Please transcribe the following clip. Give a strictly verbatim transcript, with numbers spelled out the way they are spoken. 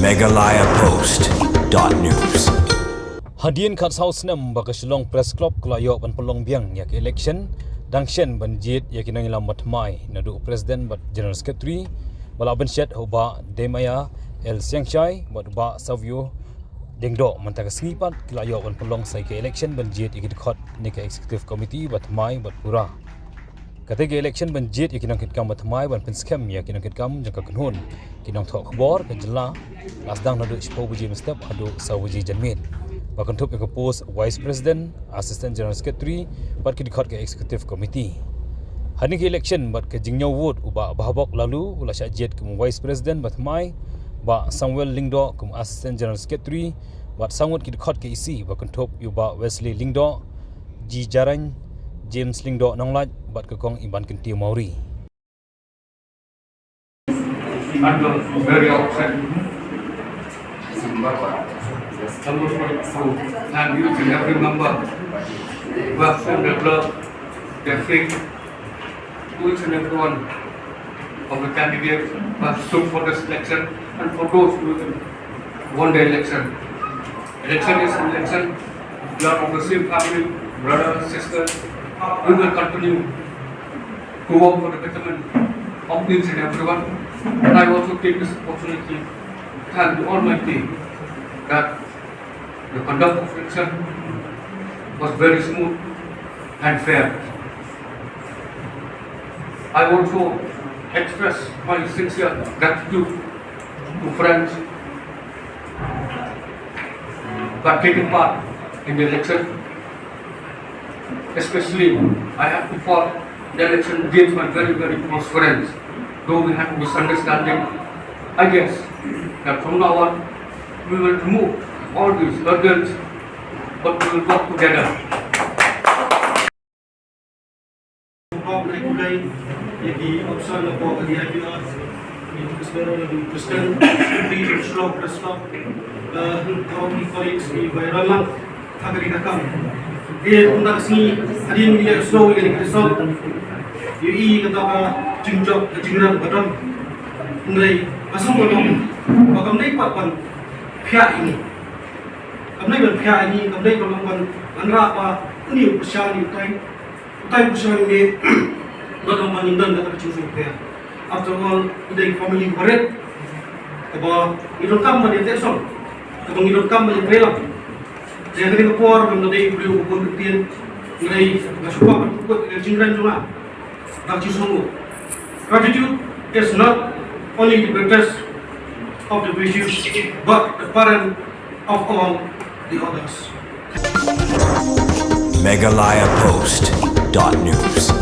Meghalaya Post dot news. Hadien khatsaw snem ba ka Shillong Press Club ka la ïoh ban pynlong biang ïa ka election, dang shen ban jied ïa ki nongïalam ba thymmai naduh u President bad General Secretary, ba la pynshet ha u Bah Demaya L Siangshai bad u Bah Savio Diengdoh, mynta ka sngi pat ki la ïoh ban pynlong sa ïa ka election ban jied ïa ki dkhot ne ka Executive Committee ba thymmai bad pura. Kata ka election ban jied ïa ki nongkitkam ba thymmai ban pynskhem ïa ki nongkitkam jong ka kynhun ki nongthoh khubor ka jylla, la sdang naduh shiphew baje mynstep haduh saw baje janmiet. Ba kynthup ïa ka post Vice President, Assistant General Secretary bad ki dkhot ka Executive Committee. Hadien ka election bad ka jingñiew vote, u Bah Bahbok Laloo u la shah jied kum Vice President ba thymmai, Bah Samuel Lyngdoh kum Assistant General Secretary, bad saw ngut ki dkhot ka E C ba kynthup ïa u Bah Wesley Lyngdoh, G Jarain, James Lyngdoh Nonglait bad ka Kong Ibankyntie Mawrie. At the very outset, I would like to thank each and every member who have shown their love, their faith, to each and every one of the candidates who have stood for this election and for those who even won the election. Election is an election. We are of the same family, brothers, sisters. We will continue to work for the betterment of each and everyone. And I also take this opportunity to thank the Almighty that the conduct of election was very smooth and fair. I also express my sincere gratitude to friends who have taken part in the election. Especially, I have to fought the election against my very, very close friends. Though we had misunderstanding, I guess that from now on, we will remove all these hurdles, but we will work together. Khublei, khublei ïa ki officer na pdeng ka D I P R, ïa ki President, Secretary, Shillong Press Club, eh, ki colleagues, ki baroh lang ha kane ka kam. Ïa, kumta ka sngi hadien ngi ïa snow ïa ka result, ïa i kata ka jingjop, ka jingrang ka don. Hynrei ka sngewbha ba kam dei pat ban phiah ïa ngi. Kam dei ban phiah ïa ngi, kam dei ban long ban wanrah ba uni u pyrshah ïa ngi, utai u pyrshah ïa ngi. Ba kam ban ïa don kata ka jingsngewthuh. After all, ngi dei family barit. Kaba ngi donkam ban ïa teh song, kaba ngi donkam ban ïa treilang. Te ha kane ka por, ngam da dei u briew uba bun ktien, hynrei nga sngewbha ban pynkut ïa ka jingkren jong nga da ka jingsngewnguh. Gratitude is not only the greatest of the virtues, but the parent of all the others. Meghalaya Post dot news.